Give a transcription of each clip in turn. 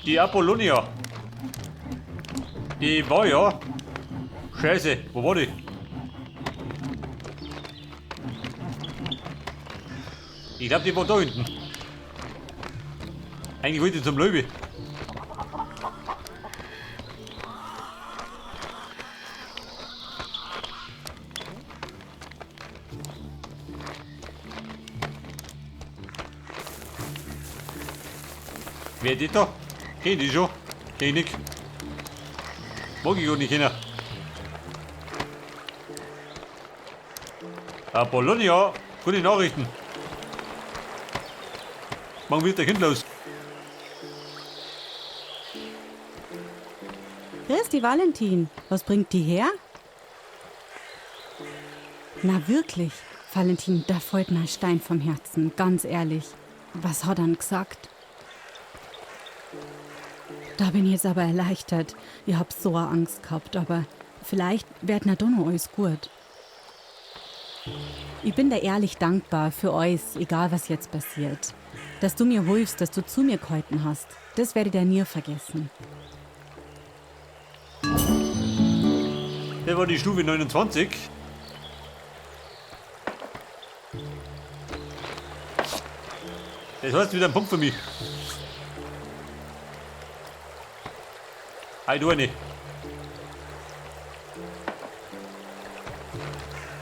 Die Apollonia. Die war ja. Scheiße, wo war die? Ich glaube, die war da hinten. Eigentlich wollte ich zum Löwe. Wer die da? Kenn ich schon. Kenn ich. Mag ich gar nicht kennen. Apollonia, gute Nachrichten. Morgen wird der Kind los. Grüß dich, Valentin. Was bringt die her? Na wirklich, Valentin, da fällt mir ein Stein vom Herzen, ganz ehrlich. Was hat er denn gesagt? Da bin ich jetzt aber erleichtert. Ich hab so eine Angst gehabt, aber vielleicht wird na doch noch alles gut. Ich bin da ehrlich dankbar für euch, egal was jetzt passiert. Dass du mir hilfst, dass du zu mir gehalten hast, das werde ich dir nie vergessen. Das war die Stufe 29. Das heißt wieder ein Punkt für mich. Hey, du eine.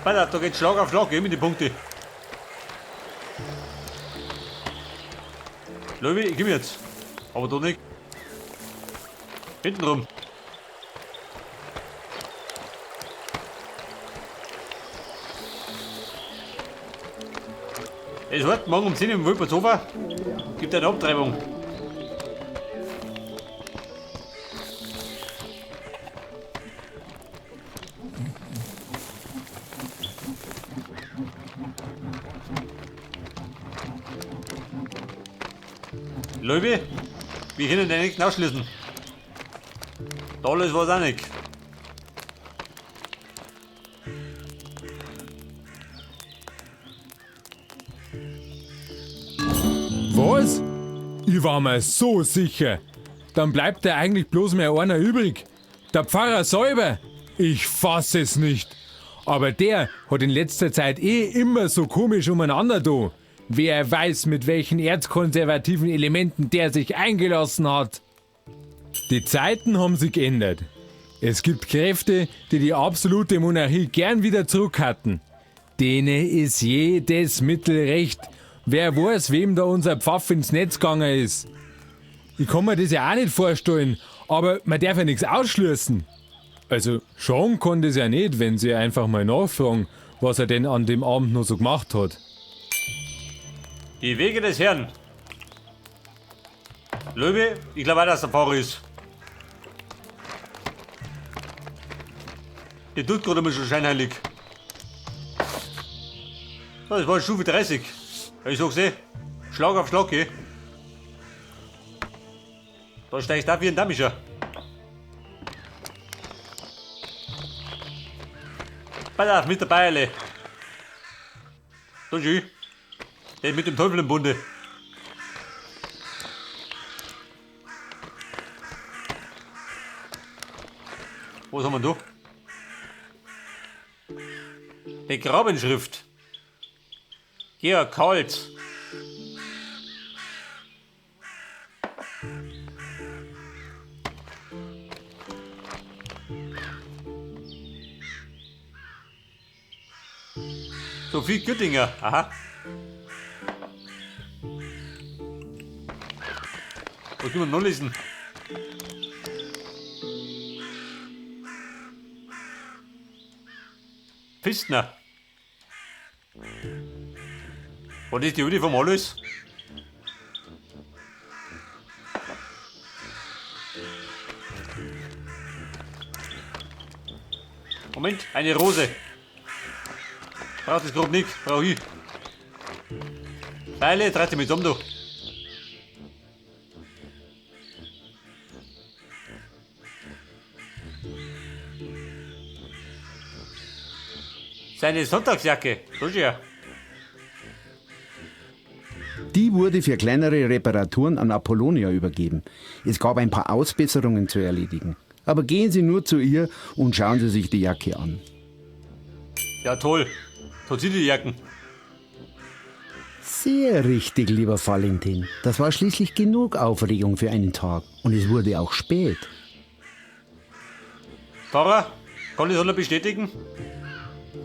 Alter, da geht Schlag auf Schlag, geh mit die Punkte. Löwe, ich geh jetzt. Aber da nicht. Hinten rum. Es wird morgen um 10 Uhr im Wolpertshofer. Gibt eine Abtreibung. Löwe, wir können den nicht ausschließen. Da alles war's auch nicht. Was? Ich war mir so sicher. Dann bleibt da eigentlich bloß mehr einer übrig. Der Pfarrer selber. Ich fass es nicht. Aber der hat in letzter Zeit eh immer so komisch umeinander da. Wer weiß, mit welchen erzkonservativen Elementen der sich eingelassen hat. Die Zeiten haben sich geändert. Es gibt Kräfte, die die absolute Monarchie gern wieder zurück hatten. Denen ist jedes Mittel recht. Wer weiß, wem da unser Pfaff ins Netz gegangen ist. Ich kann mir das ja auch nicht vorstellen, aber man darf ja nichts ausschließen. Also, schon kann das ja nicht, wenn sie einfach mal nachfragen, was er denn an dem Abend noch so gemacht hat. Die Wege des Herrn. Löwe, ich glaube auch, dass der Pfarrer ist. Der tut gerade immer schon scheinheilig. So, das war Stufe 30. Ich sag's eh, Schlag auf Schlag, gell? Da steigst du auf wie ein Damischer. Pass auf, mit der Beile. Da schön. Der mit dem Teufel im Bunde. Was haben wir da? Die Grabenschrift. Georg Karls. Sophie Güttinger, aha. Was können wir noch lesen? Pfistner. War das die Udi vom Alois? Moment, eine Rose. Braucht das grad nicht, brauch ich. Feile, dreht sich mit um, du. Seine Sonntagsjacke, da ist ja. Die wurde für kleinere Reparaturen an Apollonia übergeben. Es gab ein paar Ausbesserungen zu erledigen. Aber gehen Sie nur zu ihr und schauen Sie sich die Jacke an. Ja, toll. Tot sind die Jacken. Sehr richtig, lieber Valentin. Das war schließlich genug Aufregung für einen Tag. Und es wurde auch spät. Pfarrer, kann ich das noch bestätigen?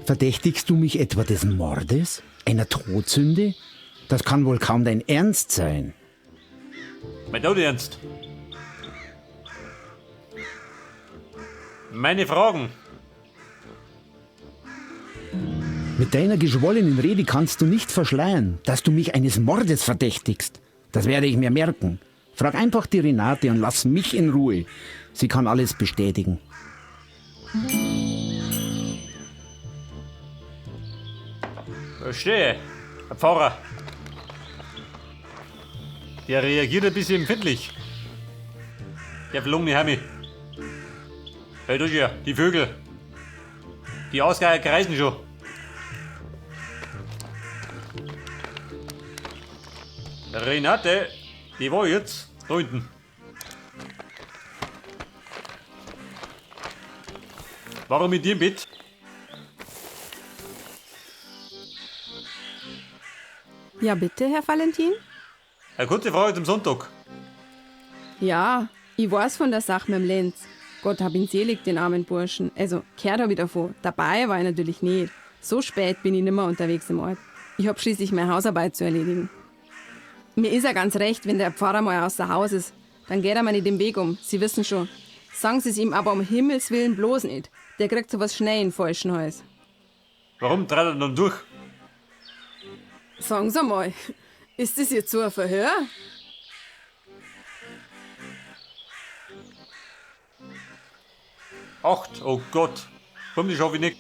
Verdächtigst du mich etwa des Mordes? Einer Todsünde? Das kann wohl kaum dein Ernst sein. Mein Tod ernst. Meine Fragen. Mit deiner geschwollenen Rede kannst du nicht verschleiern, dass du mich eines Mordes verdächtigst. Das werde ich mir merken. Frag einfach die Renate und lass mich in Ruhe. Sie kann alles bestätigen. Verstehe. Herr Pfarrer. Der reagiert ein bisschen empfindlich. Der verlungene Hermi. Hey, du hier, die Vögel. Die Ausgeier kreisen schon. Renate, die war jetzt da hinten. Warum mit dir im Bett? Ja, bitte, Herr Valentin? Eine kurze Frage zum Sonntag. Ja, ich weiß von der Sache mit dem Lenz. Gott hab ihn selig, den armen Burschen. Also, gehört hab ich davon. Dabei war ich natürlich nicht. So spät bin ich nimmer unterwegs im Ort. Ich hab schließlich meine Hausarbeit zu erledigen. Mir ist ja ganz recht, wenn der Pfarrer mal außer Haus ist. Dann geht er mir nicht den Weg um. Sie wissen schon. Sagen Sie es ihm aber um Himmels Willen bloß nicht. Der kriegt sowas schnell in den falschen Hals. Warum dreht er dann durch? Sagen Sie mal, ist das jetzt so ein Verhör? Acht, oh Gott. Komm, die schaffe ich nicht.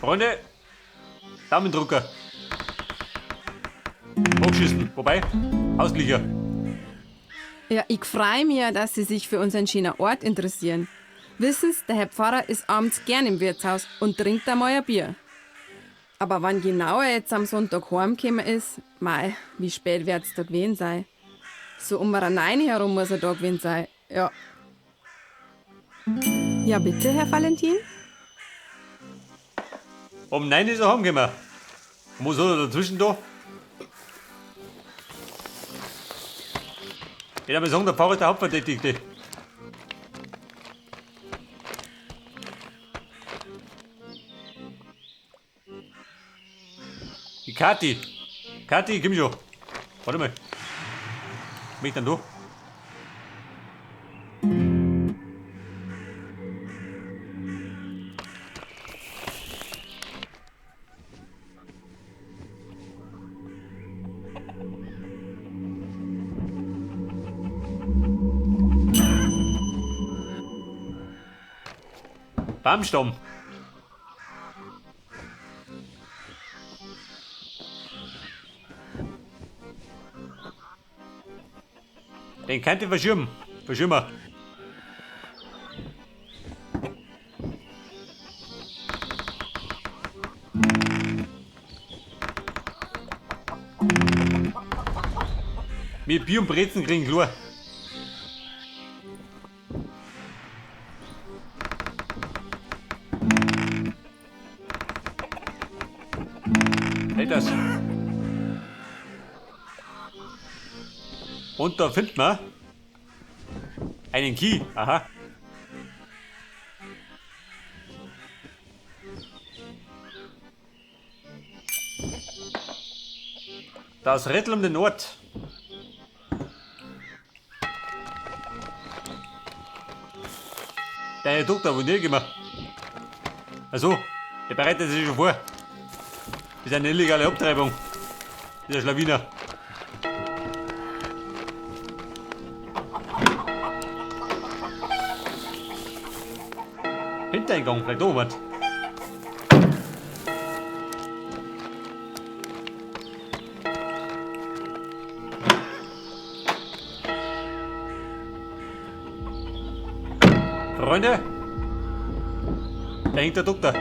Freunde, Daumendrucker. Hochschießen, wobei, Ausglicher. Ja, ich freu mich ja, dass Sie sich für unseren schönen Ort interessieren. Wissen's, der Herr Pfarrer ist abends gern im Wirtshaus und trinkt einmal ein Bier. Aber wann genau er jetzt am Sonntag heimgekommen ist, mei, wie spät wird's da gewesen sein? So um 9 herum muss er da gewesen sein, ja. Ja, bitte, Herr Valentin? Um 9 ist er heimgekommen. Und was hat er dazwischen da? Ich würde mal sagen, der Pfarrer ist der Hauptverdächtigte. Die Kathi. Kathi, komm schon. Warte mal. Mich dann du. Baumstamm. Den könnt ihr verschirmen. Verschirmen. Wir Bier und Brezen kriegen klar. Hey, das. Und da findet man einen Key. Aha. Das Rätsel um den Ort. Der Herr Doktor, wo nicht gemacht. Also, der bereitet sich schon vor. Das ist eine illegale Abtreibung. Dieser Schlawiner. Hintereingang, vielleicht da oben. Freunde, da hängt der Doktor.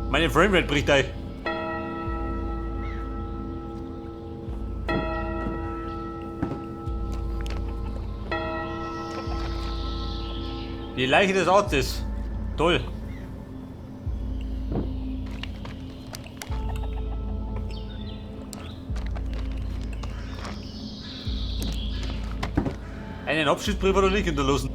Meine Framerate bricht ein. Die Leiche des Arztes. Toll. Einen Abschiedsbrief hat er nicht hinterlassen.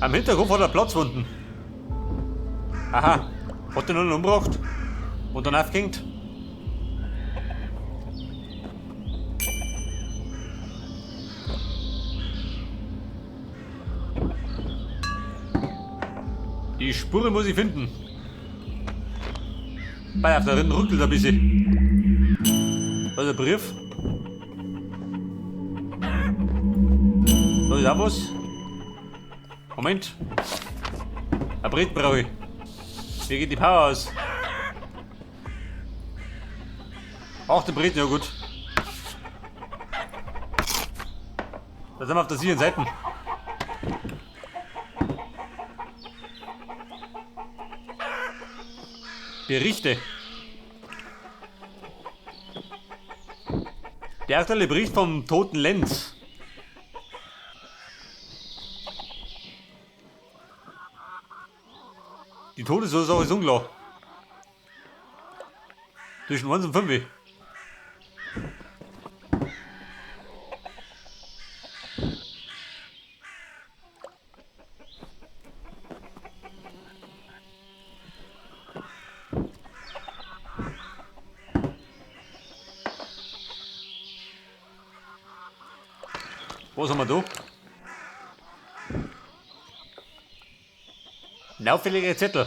Am Hinterkopf hat er Platzwunden. Aha, hat er noch umgebracht und dann aufgehängt. Die Spur muss ich finden. Bei auf der Rinde ruckelt ein bisschen. Da ist ein Brief. Da ist auch was. Moment. Ein Brett brauche ich. Mir geht die Power aus. Auch der Brett, ja gut. Da sind wir auf der sicheren Seite. Berichte. Der aktuelle Bericht vom toten Lenz. Die Todesursache ist unklar. Zwischen 1 und 5. Was haben wir da? Ein auffälliger Zettel.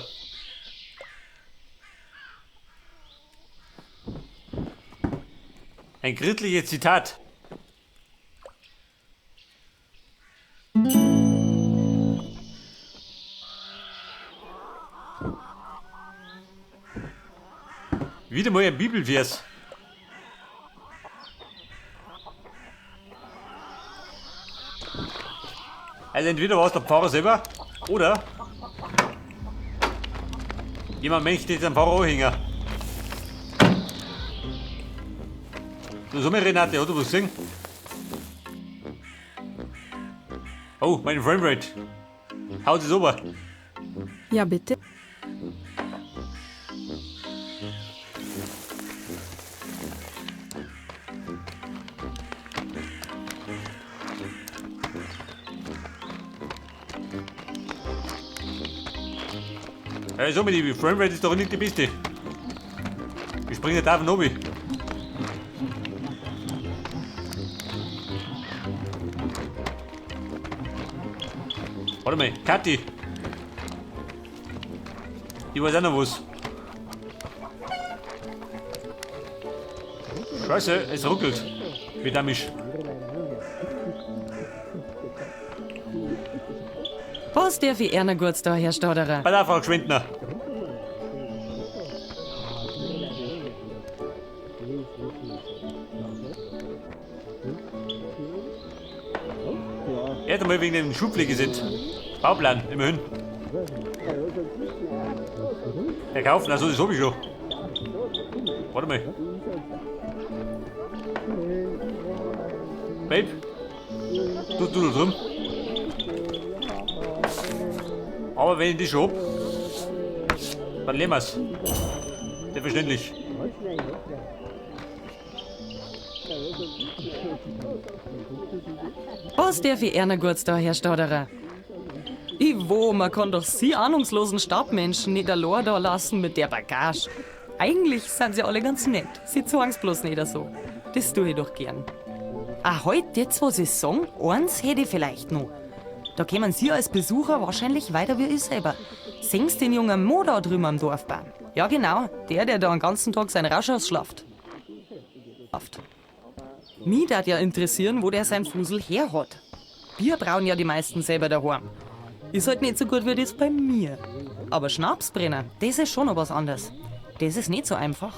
Ein christliches Zitat. Wieder mal ein Bibelvers. Also entweder war es der Pfarrer selber oder jemand möchte jetzt am Pfarrer anhängen. Du sag mal, Renate, hast du was gesehen? Oh, meine Framerate. Haut es ober. Ja, bitte. Ja, sag mal, die Framerate ist doch nicht die beste. Ich springe da auf den oben. Warte mal, Kathi. Die weiß auch noch was. Scheiße, es ruckelt. Wie dammisch. Was darf ich einer kurz da, Herr Stauderer? Pass auf, Frau Gschwendner. Erst einmal wegen dem Schulpflegeset. Bauplan, immerhin. Verkaufen, also das hab ich schon. Warte mal. Babe, du da drin. Aber wenn ich die schon hab, dann nehmen wir's. Selbstverständlich. Was darf ich einer kurz da, Herr Stauderer? Ich wo, man kann doch Sie ahnungslosen Stadtmenschen nicht allein da lassen mit der Bagage. Eigentlich sind sie alle ganz nett. Sie zeigen's bloß nicht so. Das tue ich doch gern. Ah, heut, jetzt, was ich sagen, eins hätte ich vielleicht noch. Da kämen Sie als Besucher wahrscheinlich weiter wie ich selber. Singst den jungen Mo da drüben am Dorfbahn. Ja, genau, der, der da den ganzen Tag sein Rausch ausschlaft. Mich dat ja interessieren, wo der sein Fusel her hat. Bier brauen ja die meisten selber daheim. Ist halt nicht so gut wie das bei mir. Aber Schnapsbrenner, das ist schon noch was anderes. Das ist nicht so einfach.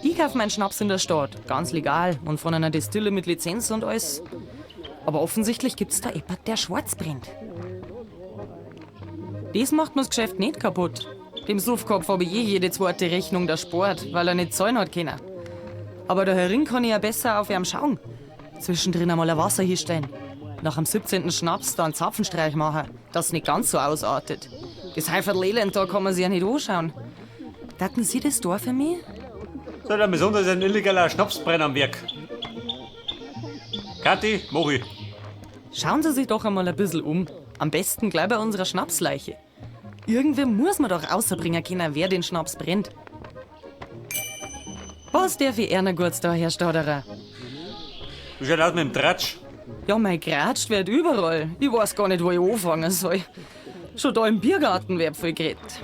Ich kauf meinen Schnaps in der Stadt, ganz legal und von einer Destille mit Lizenz und alles. Aber offensichtlich gibt's da jemand, der schwarz brennt. Das macht mir's Geschäft nicht kaputt. Dem Suffkopf hab ich eh jede zweite Rechnung der Sport, weil er nicht zahlen hat können. Aber da herin kann ich ja besser auf ihm schauen. Zwischendrin einmal ein Wasser hinstellen. Nach dem 17. Schnaps da einen Zapfenstreich machen, dass nicht ganz so ausartet. Das Häuferl Elend da kann man sich ja nicht anschauen. Daten Sie das da für mich? So, dann besonders ein illegaler Schnapsbrenner am Werk. Kathi, mach ich. Schauen Sie sich doch einmal ein bisschen um. Am besten gleich bei unserer Schnapsleiche. Irgendwer muss man doch außerbringen können, wer den Schnaps brennt. Was darf ich einer kurz da, Herr Stauderer? Du schaust aus mit dem Tratsch. Ja, mein Gratscht wird überall. Ich weiß gar nicht, wo ich anfangen soll. Schon da im Biergarten wird viel geredet.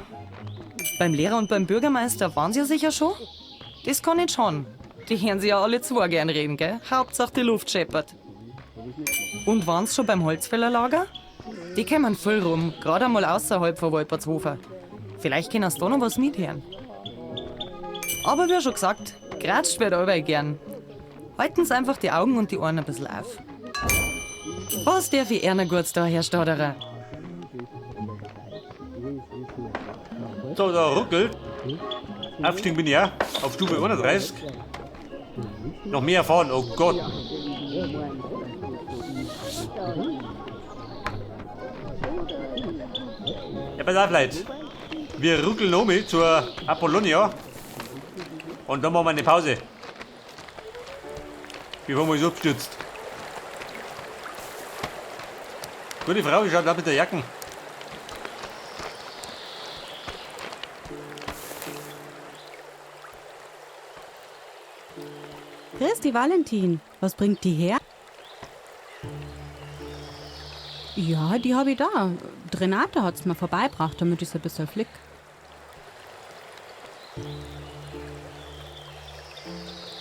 Beim Lehrer und beim Bürgermeister waren sie ja sicher schon. Das kann ich schon. Die hören sie ja alle zwei gern reden, gell? Hauptsache die Luft scheppert. Und waren's schon beim Holzfällerlager? Die kämen voll rum, gerade einmal außerhalb von Wolpertshofer. Vielleicht können sie da noch was mithören. Aber wie schon gesagt, gratscht wird allweil gern. Halten Sie einfach die Augen und die Ohren ein bisschen auf. Was darf ich einer kurz da, Herr Stauderer? So, da ruckelt. Aufgestiegen bin ich auch. Auf Stufe 31. Noch mehr erfahren, oh Gott. Ja, pass auf, Leute. Wir ruckeln um zur Apollonia. Und dann machen wir eine Pause. Bevor man uns abstürzt. Gute Frau, wie schaut aus mit der Jacken? Christi Valentin, was bringt die her? Ja, die hab ich da. Die Renate hat's mir vorbeigebracht, damit ich's ein bisschen flick.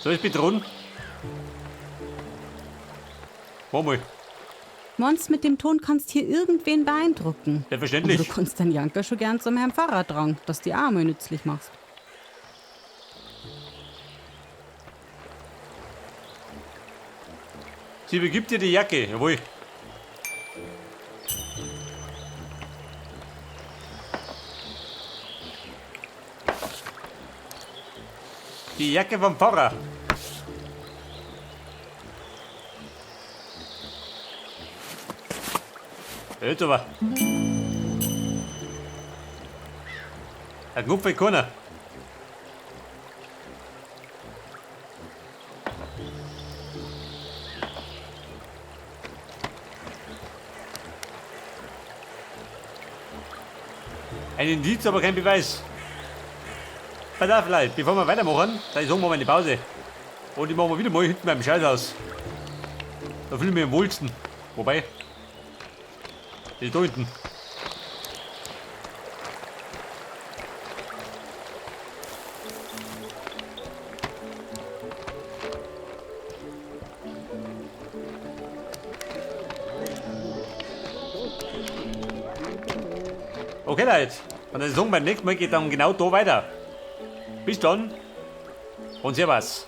So, ich bin dran. Mach mal. Meinst, mit dem Ton kannst hier irgendwen beeindrucken? Selbstverständlich. Aber du kannst deinen Janker schon gern zum Herrn Pfarrer tragen, dass die auch mal nützlich machst. Sie übergibt dir die Jacke, jawohl. Die Jacke vom Pfarrer. Jetzt aber. Ein Knopf will keiner. Ein Indiz, aber kein Beweis. Pass auf, Leute, bevor wir weitermachen, da sagen wir mal eine Pause. Und die machen wir wieder mal hinten beim Scheißhaus. Da fühle ich mich am wohlsten. Wobei, das ist da hinten. Okay, Leute. Und dann sagen beim nächsten Mal geht dann genau da weiter. Bis dann und Servus.